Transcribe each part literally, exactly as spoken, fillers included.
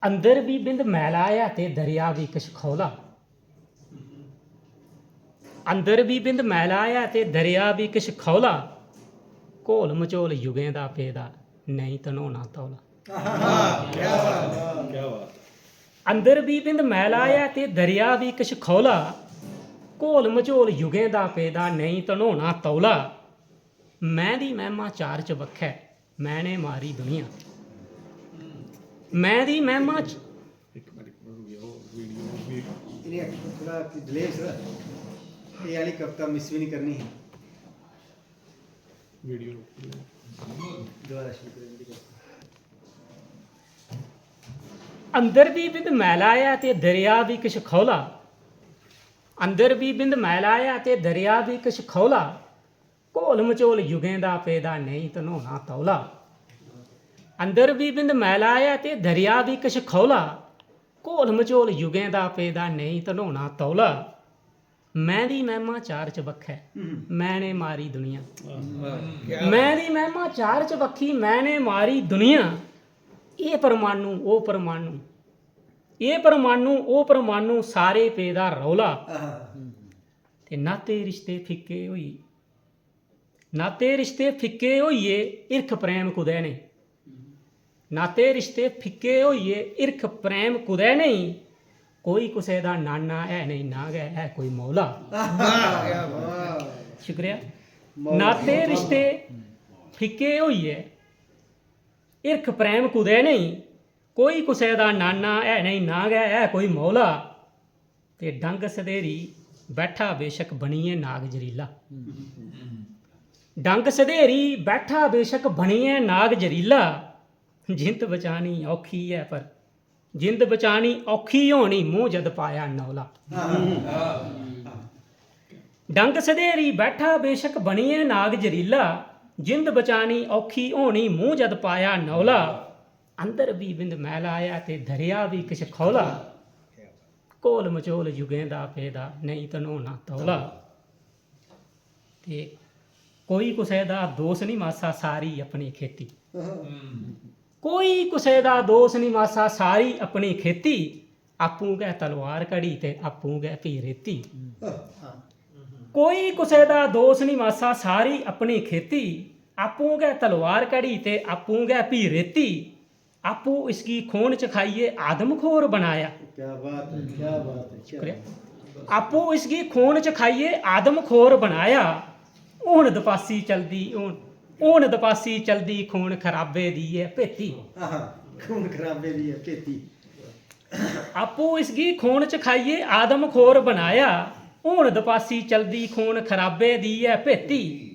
अंदर बी बिंद मैला ऐ ते दरेआ बी किश खौह्ला। अंदर बी बिंद मैला ऐ ते दरेआ बी किश खौह्ला। घोल मचोल युगें दा पेदा, नेईं धनोना तौला। क्या बात है। अंदर बी बिंद मैला ऐ ते दरेआ बी किश खौह्ला। घोल मचोल युगें दा पेदा, नेईं धनोना तौला। मैं दी मैह्मा चार चबक्खै, मैने मारी दुनिया। मैं दी मैह्मा च- इक मिनट, रुक जाओ, वीडियो, वीडियो। इ'नें आखेआ थोह्ड़ा delay होई सकदा। एह् आह्ली कविता miss बी निं करनी ही। वीडियो रोकी लैओ। दोबारा शुरू करें इंदी कविता। अंदर बी बिंद मैला ऐ ते दरेआ बी किश खौह्ला। अंदर बी बिंद मैला ऐ ते दरेआ बी किश खौह्ला। घोल मचोल युगें दा पेदा, नेईं धनोना तौला। अंदर बी बिंद मैला ऐ ते दरेआ बी किश खौह्ला। घोल मचोल युगें दा पेदा, नेईं धनोना तौला। मैं दी मैह्मा चार चबक्खै, हम्म। मैने मारी दुनिया। वाह, क्या मैं दी मैह्मा चार चबक्खी, मैने मारी दुनिया। एह् परमाणु, ओह् परमाणु, एह् परमाणु, ओह् परमाणु, सारे पेदा रौला। आहा। ते नाते रिश्ते फिक्के होई, नाते रिश्ते फिक्के होइये, हिरख प्रेम कुदै नेईं। नाते रिश्ते फिक्के होइये, हिरख प्रेम कुदै नेईं। कोई कुसै दा नाना ऐ नेईं, ना गै ऐ कोई मौला। वाह, क्या बात। शुक्रिया। मौला। नाते रिश्ते फिक्के होइये, हिरख प्रेम कुदै नेईं। कोई कुसै दा नाना ऐ नेईं, ना गै ऐ कोई मौला। ते डंग सधेरी बैठा बेशक बनियै नाग जरीला। डंग सधेरी बैठा बेशक बनियै नाग जरीला। जिंद बचानी औखी ऐ पर, जिंद बचानी औखी होनी, मूंह जद पाया नौला। डंग सधेरी बैठा बेशक बनियै नाग जरीला। जिंद बचानी औखी होनी, मूंह जद पाया नौला। अंदर बी बिंद मैला ऐ ते दरेआ बी किश खौह्ला। घोल मचोल युगें दा पेदा, नेईं धनोना तौला। ते कोई कुसै दा दोस निं मासा, सारी अपनी खेती। कोई कुसै दा दोस निं मासा, सारी अपनी खेती। आपूं गै तलवार घड़ी ते आपूं गै फ्ही रेती। कोई कुसै दा दोस निं मासा, सारी अपनी खेती। आपूं गै तलवार घड़ी ते आपूं गै फ्ही रेती। आपूं इसगी खून च खाइयै आदमखोर बनाया। क्या बात है, क्या बात है, क्या शुक्रिया। बात है। आपूं इसगी खून च खाइयै आदमखोर बनाया। हून दपासी चलदी, हून, हून दपासी चलदी, खून खराबे दी ऐ भेती। आहा, खून खराबे दी ऐ भेती। आपूं इसगी खून च खाइयै आदमखोर बनाया। हून दपासी चलदी, खून खराबे दी ऐ भेती।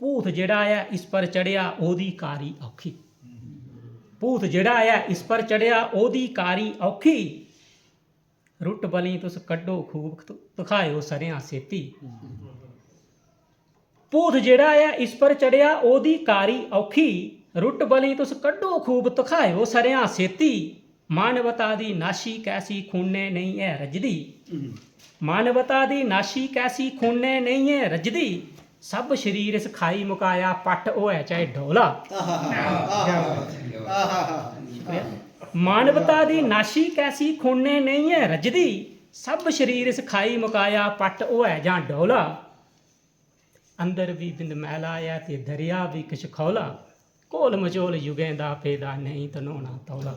भूत जेह्ड़ा ऐ इस पर चढ़ेआ, ओह्दी कारी औखी। भूत जेह्ड़ा ऐ इस पर चढ़ेआ, ओह्दी कारी औखी। रुट्ट बली तुस कड्ढो खूब, धखाएओ सरेआं सेती। भूत जेह्ड़ा ऐ इस पर चढ़ेआ, ओह्दी कारी औखी। रुट्ट बली तुस कड्ढो खूब, धखाएओ सरेआं सेती। मानवता दी नाशी कैसी, खूनै नेईं ऐ रजदी। मानवता दी नाशी कैसी, खूनै नेईं ऐ रजदी। सब शरीर इस खाई मुकाया, पट्ट होऐ चाहे डौला। आहा, आहा, आहा। मानवता दी नाशी कैसी, खूनै नेईं ऐ रजदी। सब शरीर इस खाई मुकाया, पट्ट होऐ जां डौला। अंदर बी बिंद मैला ऐ ते दरेआ बी किश खौह्ला। घोल मचोल युगें दा पेदा, नेईं धनोना तौला।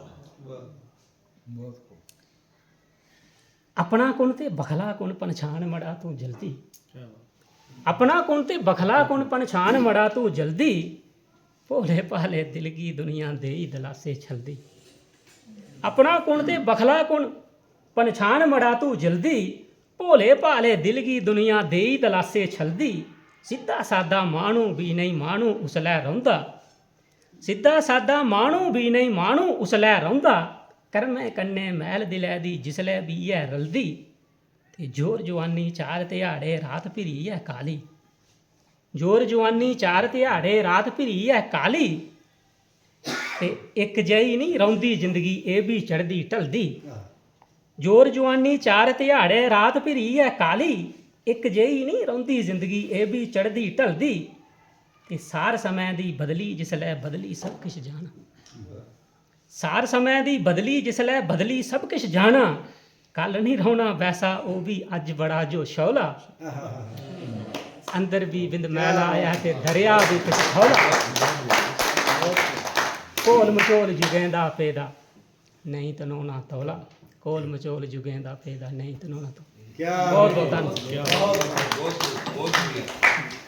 बहुत खूब। अपना कु'न ते बखला कु'न, पन्छान मड़ा तूं जल्दी। क्या बात। अपना कु'न ते बखला कु'न, पन्छान मड़ा तूं जल्दी। भोले भाले दिल गी दुनिया देई दलासे छलदी। अपना कु'न ते बखला कु'न, पन्छान मड़ा तूं जल्दी। भोले भाले दिल गी दुनिया देई दलासे छलदी। सिद्धा सादा माह्नू बी नेईं माह्नू उसलै रौंह्दा। सिद्धा सादा माह्नू बी नेईं माह्नू उसलै रौंह्दा। कर्मै कन्नै मैल दिलै दी जिसलै बी ऐ रलदी। ते जोर जुआनी चार ध्याड़े रात फिरी ऐ काली। जोर जुआनी चार ध्याड़े रात फिरी ऐ काली। ते इक जेही निं रौंह्दी जिंदगी, एह् बी चढ़दी ढलदी। जोर जुआनी चार ध्याड़े रात फिरी ऐ काली। इक जेही निं रौंह्दी जिंदगी, एह् बी चढ़दी ढलदी। ते सार समें दी बदली जिसलै बदली सब किश जाना। सार समें दी बदली जिसलै बदली सब किश जाना, कल निं रौह्ना वैसा ओह् बी अज्ज बड़ा जो शौला। अंदर बी बिंद मैला आया ते दरेआ बी किश खौला। घोल मचोल जुगें दा पेदा नेईं तनोना तौला। घोल मचोल जुगें दा पेदा नेईं तनोना तौला। क्या बहुत बहुत धन्नवाद। बहुत बहुत बहुत शुक्रिया।